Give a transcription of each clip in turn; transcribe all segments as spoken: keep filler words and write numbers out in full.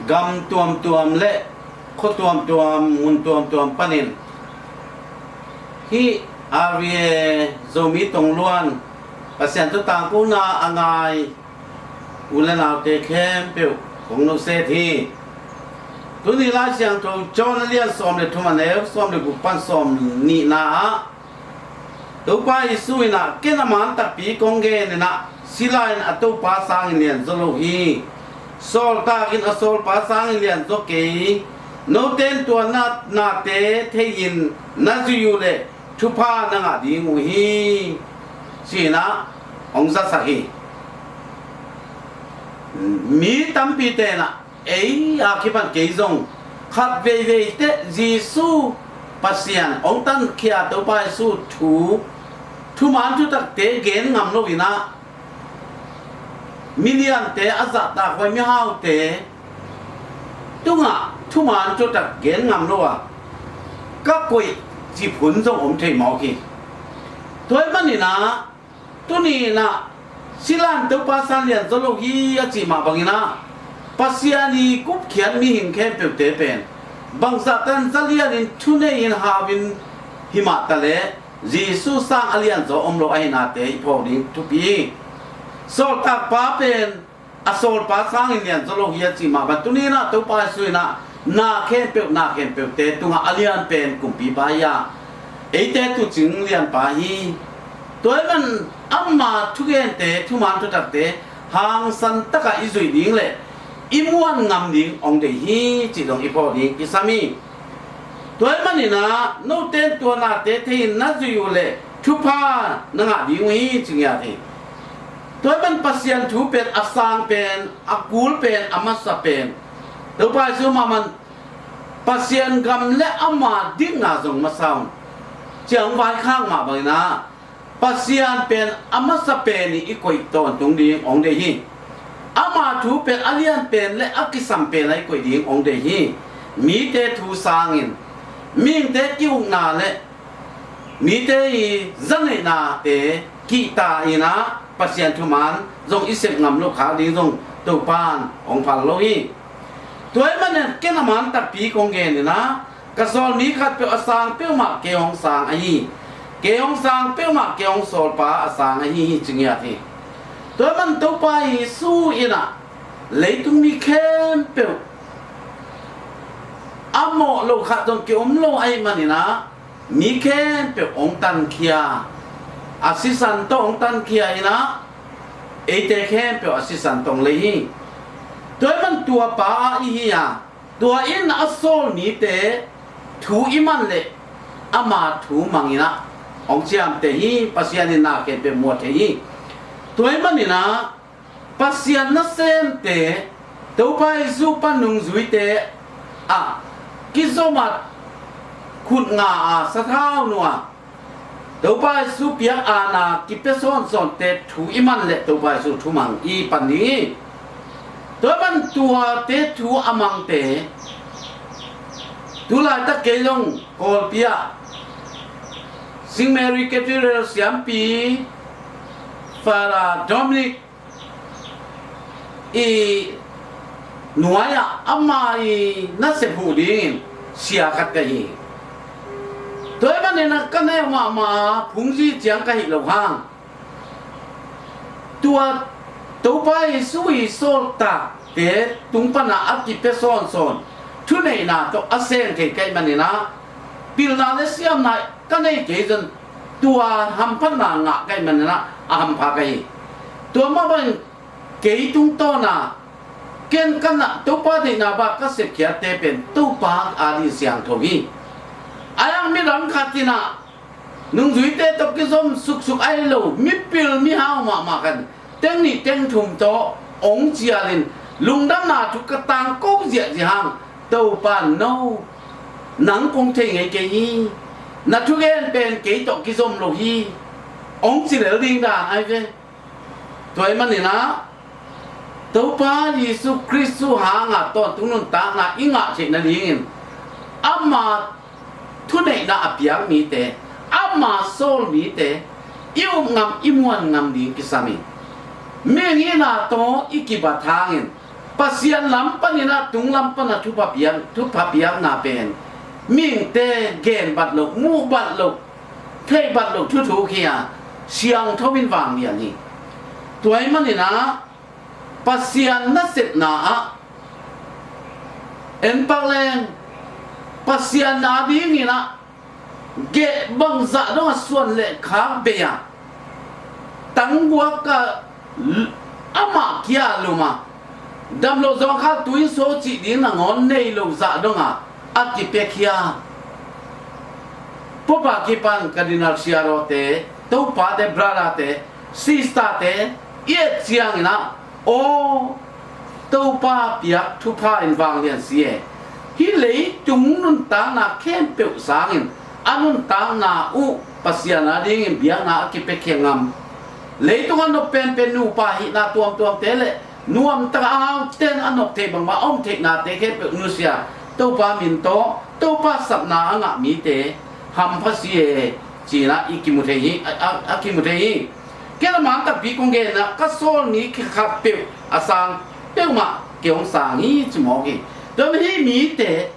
gam tuamtuam le khua tuamtuam, mun tuamtuam panin hih R V A Zomi Tongluan Pasian thu tangkona a ngai u le naute khempeuh kong nusia hi. Tuni Lai Siangtho John a lian sawm le thum, a neu sawm le guk pan sawm nihna ah Topa Jesu in ah, "Ken a man takpi kong gen in ah, sila in a topa sangin lianzaw lo hi. Sawltak in a sawlpa sangin lianzaw kei. Note in tua na, nate thei-in na zuih uh leh thupha na ngah ding uh hi," ci-in ah hong zasak hi. Mi tampi ten ah, ei a kipan kei zong khat veivei teh Jesu Pasian hong tankhia Topa Jesu thu, thuman thutakte gen ngam lo in ah, miliante a zahtak huai mihaute tungah thuman thutak gen ngam lo a ka koih cip hun zong om thei mawk hi. Tua ahih manin ah, tuni in ah, "Sila in topa sangin lianzaw lo hi," a cih mah bangin ah, Pasian i gupkhiat mihing khempeuhte pen bangzah tan zalianin, thuneihin, hauin hi mah taleh, Jesu sang a lianzaw om lo ahi nate i phawk ding thupi hi. Sawltak pa pen a sawlpa sangin lianzaw lo hi a cih mah bang, tuni in ah Topa Jesu in ah na khempeuh, na khempeuhte tungah a lian pen kumpipa hi a, eite tuucing lianpa hi. Tua ahih man ama thugente, thuman thutakte hangsan takah i zuih ding le i muan ngam ding hong deih hi cih zong i phawk ding kisam hi. Tua ahih manin ah, "Note in tua nate thei-in na zuih uh leh thupha na ngah ding uh hi," ci ngiat hi. Tua ahih man Pasian thu pen a sang pen, a kul pen, a masa pen, Topa Jesu mahmah in Pasian gam le ama dikna zong masa un, ci-a hong vaikhak mah bangin ah, Pasian pen a masa pen i koih tawntung ding hong deih hi. Ama thu pen a lian pen le a kisam pen a i koih ding hong deih hi. Mite thu sangin, mihingte ki-ukna le mite i zaneihnate kihta in ah, Pasian thuman zong i sep ngam loh khak ding zong Topa in hong phal lo hi. Tua ahih manin, "Ken a man takpi kong gen in ah, ka sawl mi khatpeuh a sang peuhmah kei hong sang ahi hi. Kei hong sang peuhmah kei hong sawlpa a sang ahi hi," ci ngiat hi. Tua ahih man Topa Jesu in ah, leitung mi khempeuh a mawh lo khat zong ki-om lo ahih manin ah, mi khempeuh hong tankhia, a sisan tawh hong tankhia in ah, eite khempeuh a sisan tawh hong lei hi. Tua ahih man tua pa a i hi a, tua in a sawl mite thu i man leh ama thu mang in ah hong ciamteh hi. Pasian in na khempeuh muat thei hi. Tua ahih manin ah, Pasian nasemte, Topa Jesu pan nungzuite ah kizom a, khut nga a, sathau nuh a, Topa Jesu piak aana kipia sawnsawnte thu i man leh Topa Jesu thu mang i pan ding hi. Tua ahih man tuate thu a mangte, tu laitak kei zong Kawlpi ah Saint Mary Cathedral siampi Father Dominic i nuai-ah ama i nasep huh dingin sia khat ka hi. Tua ahih manin ah ka neu mahmah a, phungzi ciang ka hih loh hang, tua Topa Jesu i sawltakte tung pana a kipia sawnsawn thuneihna tawh a seng thei ka hih manin ah, pilna le siamna ka nei kei zong tua hamphatna ngah ka hih manin ah a hampha ka hi. Tua mah bangin kei tungtawn a, ken ka na, Topa deihna bang ka sepkhiatte pen Topa ading siangtho hi. A hang midang khat in ah, nungzuite tawh kizom suksuk ahih lo, mipil mihau mahmah khat in teng nih teng thum tawh hong cialin, lungdamna thu ka tangko ziahziah hang, Topa in, "No, nang kong thei ngei kei hi. Na thugen pen kei tawh kizom lo hi," hong ci lel ding dan ahi ve. Tua ahih manin ah, Topa Jesu Khrist hanga tawntung nuntakna i ngah theih nadingin, ama thuneihna a piak mite, ama sawl mite i up ngam, i muan ngam ding kisam hi. Mihing hihna tawh i kibat hangin, Pasian lam panin ah tung lam pan a thupha piak, thupha piakna pen mihingte gen bat loh, muh bat loh, theih bat loh thuthu khi a siangtho in vanglian hi. Tua ahih manin ah Pasian nasepna ah en pak leng Pasian adingin ah geh bangzah dong a suan le khak bei a, tangguak a amah kia lum a, damloh zawngkhal tu in so cih ding nangawn nei lo zah dong a a kipiakhia Pope a kipan Cardinal Siarote, topate, brotherte, sisterte i et ciangin ah, aw, Topa piak thupha in vanglian si e. Hih leitung nuntakna khempeuh sangin a nuntakna uh Pasian adingin biakna a kipiakhia ngam, leitung a nop penpen nupa hihna tuamtuamte le nuamtak a auten a nop thei bangbang a om theihnate khempeuh nusia, Topa min tawh Topa sapna a ngah mite hampha si e, ci-in ah i kimu thei hi, a, a, a kimu thei hi. Kei lam a takpi kong gen ah ka sawl mi khat peuh a sang peuhmah kei hong sang hi ci mawk hi. Tua hih mite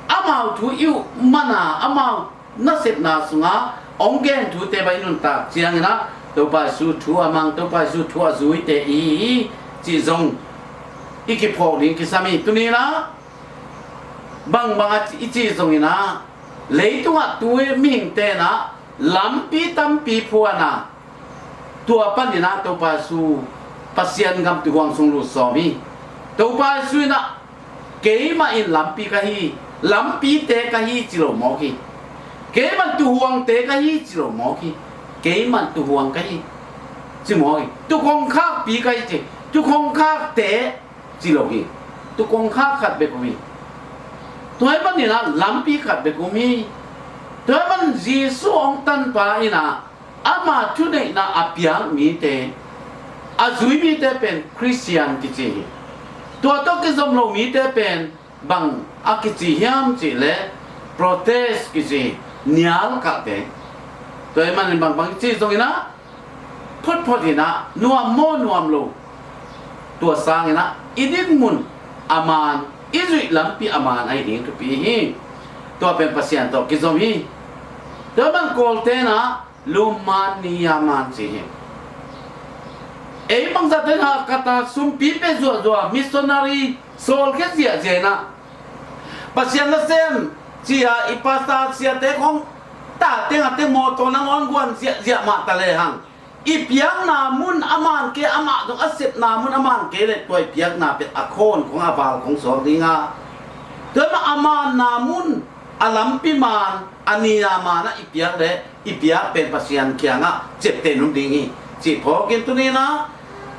amau thu i uh man a, amau nasepna sungah hong gen thute bang i nuntak ciangin ah Topa Jesu thu a mang, Topa Jesu thu a zuite i hi hi cih zong i kiphawk ding kisam hi. Tuni-in ah bangbang a i cih zongin ah leitungah tu mihingte in ah lampi tampi phuan a, tua panin ah Topa Jesu Pasian gam tuihuang sung lut sawm hi. Topa Jesu in ah keimah in lampi ka hi, lampite ka hi ci lo mawk hi. Keimah tuihuangte ka hi ci lo mawk hi. Keimah tuihuang ka hi ci mawk hi. Tukhongkhakpi ka hi ci, tukhongkhakte ci lo hi. Tukhongkhak khat bek om hi. Tua ahih manin ah lampi khat bek om hi. Tua ahih manin Jesu hong tanpa in ah ama thuneihna a piak mite, a zui mite pen Khristian kici hi. Tua tawh kizom lo mite pen bang a kici hiam cih leh protest kici, nial kahte. Tua ahih manin bangbang i cih zongin ah photphot in ah nuam maw nuam lo, tua sangin ah i dinmun a man, i zuih lampi a man ahih ding thupi hi. Tua pen Pasian tawh kizom hi. Tua ahih manin Kawlte in ah lum man ni a man ci hi. Ei bangzahte in ah Qatar sumpi pia zuahzuah, missionary sawlkhia ziahziah in ah Pasian nasem ci-a i pastor siate khong ta teng a teng mawtaw nangawn guan ziahziah mah ta lehang, i piakna mun a man kei, amah zong a sepna mun a man kei leh tua i piakna pen a khawn khong a val khong suak ding a, tua mah a manna mun, a lampi man, a nina man ah i piak leh i piak pen Pasian kiangah ciapteh nung ding hi. Cih phawkin tuni-in ah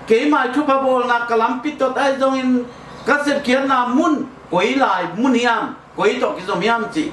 keimah i thupha bawlna ka lampi tot ahi zongin ka sepkhiatna mun koi lai mun hiam, koi tawh kizom hiam cih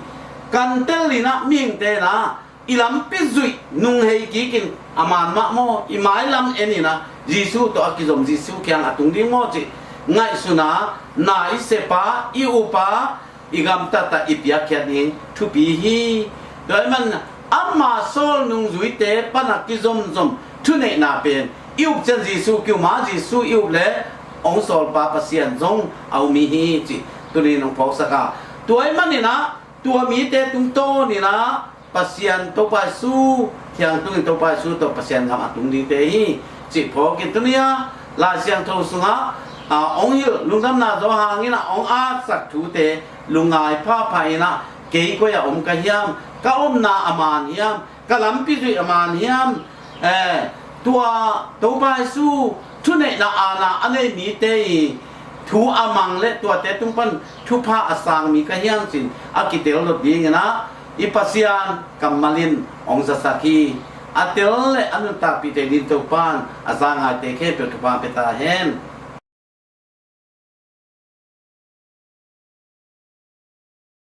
kan tel in ah mihingte in ah i lampi zuih nung hei kikin a man mah maw, i mailam en in ah Jesu tawh a kizom Jesu kiang a tung ding maw cih ngaihsun a, na i sep a, i up a, i gamtat a i piakkhiat ding thupi hi. Tua ahih manin ama sawl nungzuite pan a kizomzom thuneihna pen i up ciang Jesu ki-um a, Jesu i up leh hong sawlpa Pasian zong a um hi hi cih tuni-in hong phawksak a, tua ahih manin ah tua mite tungtawn in ah Pasian Topa Jesu, thiang tungin Topa Jesu tawh Pasian gam a tung dingte hi cih phawkin tuni-a Lai Siangtho sungah a hong hilh lungdamna zo hangin a hong atsak thute lungngai phapha in ah, kei koi a om ka hiam, ka omna a man hiam, ka lampi zuih a man hiam, eh, tua Topa Jesu thuneihna aana a nei mite i thu a mang le tuate tung pan thupha a sang mi ka hiam cin a kitel dot dingin ah i Pasian kammal in hong zasak hi. A tel le a nuntakpih thei ding Topa in a za ngaite khempeuh thupha pia ta hen.